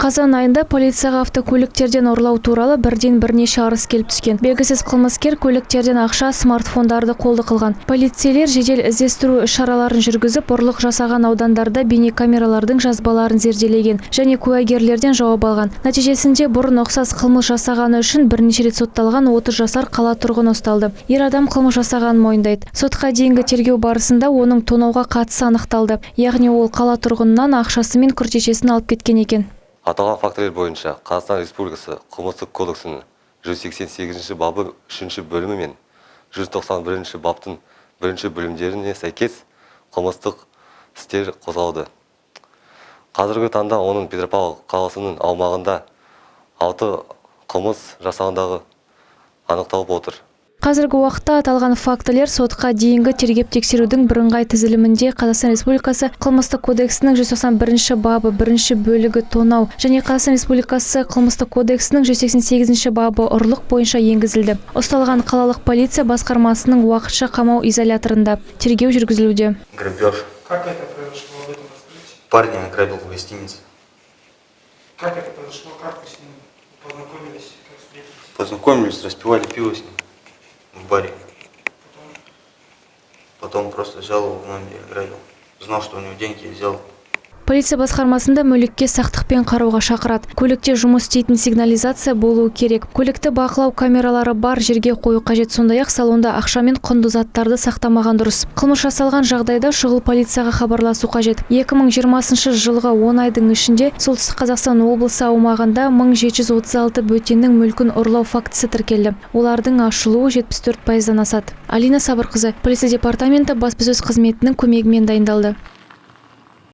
Қазан айында полицияға автокөліктерден ұрлау туралы бірден бірнеше арыз келіп түскен. Белгісіз қылмыскер көліктерден ақша, смартфондарды қолды қылған. Полицейлер жедел іздестіру іс-шараларын жүргізіп, ұрлық жасаған аудандарда бейнекамералардың жазбаларын зерделеген және куәгерлерден жауап алған. Нәтижесінде бұрын ұқсас қылмыс жасағаны үшін бірнеше рет сотталған 30 жасар қала тұрғыны ұсталды. Ер адам қылмыс жасағанын мойындайды. Сотқа дейінгі тергеу барысында оның тонауға қатысы анықталды. Яғни ол қала тұрғынынан ақшасы мен күртешесін алып кеткен екен. Аталған фактілер бойынша Қазақстан Республикасы Қылмыстық кодексінің 188 бабы 3 бөлімі мен 191 баптың 1 бөлімдеріне сәйкес қылмыстық істер қозғалды. Қазіргі таңда оның Петропавл қаласының аумағында 6 қылмыс жасағандығы анықталып отыр. Қазіргі уақытта аталған фактілер сотқа дейінгі тергеп-тексерудің бірыңғай тізілімінде Қазақстан Республикасы Қылмыстық кодексінің 191 бабы 1 бөлігі тонау және Қазақстан Республикасы Қылмыстық кодексінің 188 бабы ұрлық бойынша енгізілді. Ұсталған қалалық полиция басқармасының уақытша қамау изоляторында тергеу жүргізілуде. Грабеж. Как это произошло, об этом расскажите. Парня ограбил в гостинице. Как это произошло, как вы с ним познакомились, как встретились? Познакомились, распивали пиво с ним в баре. Потом? Потом просто взял его в номере, ограбил. Знал, что у него деньги, взял. Полиция басқармасында мүлікке сақтықпен қарауға шақырады. Көлікте жұмыс істейтін сигнализация болуы керек. Көлікті бақылау камералары бар жерге қою қажет. Сондай-ақ салонда ақша мен құнды заттарды сақтамаған дұрыс. Қылмыс жасалған жағдайда шұғыл полицияға хабарласу қажет. 2020 жылғы 10 айдың ішінде Солтүстік Қазақстан облысы аумағында 1736 бөтеннің мүлкін ұрлау фактісі тіркелді. Олардың ашылуы 74%-дан асады. Алина Сабырқызы, полиция департаменті баспасөз қызметінің көмегімен дайындалды.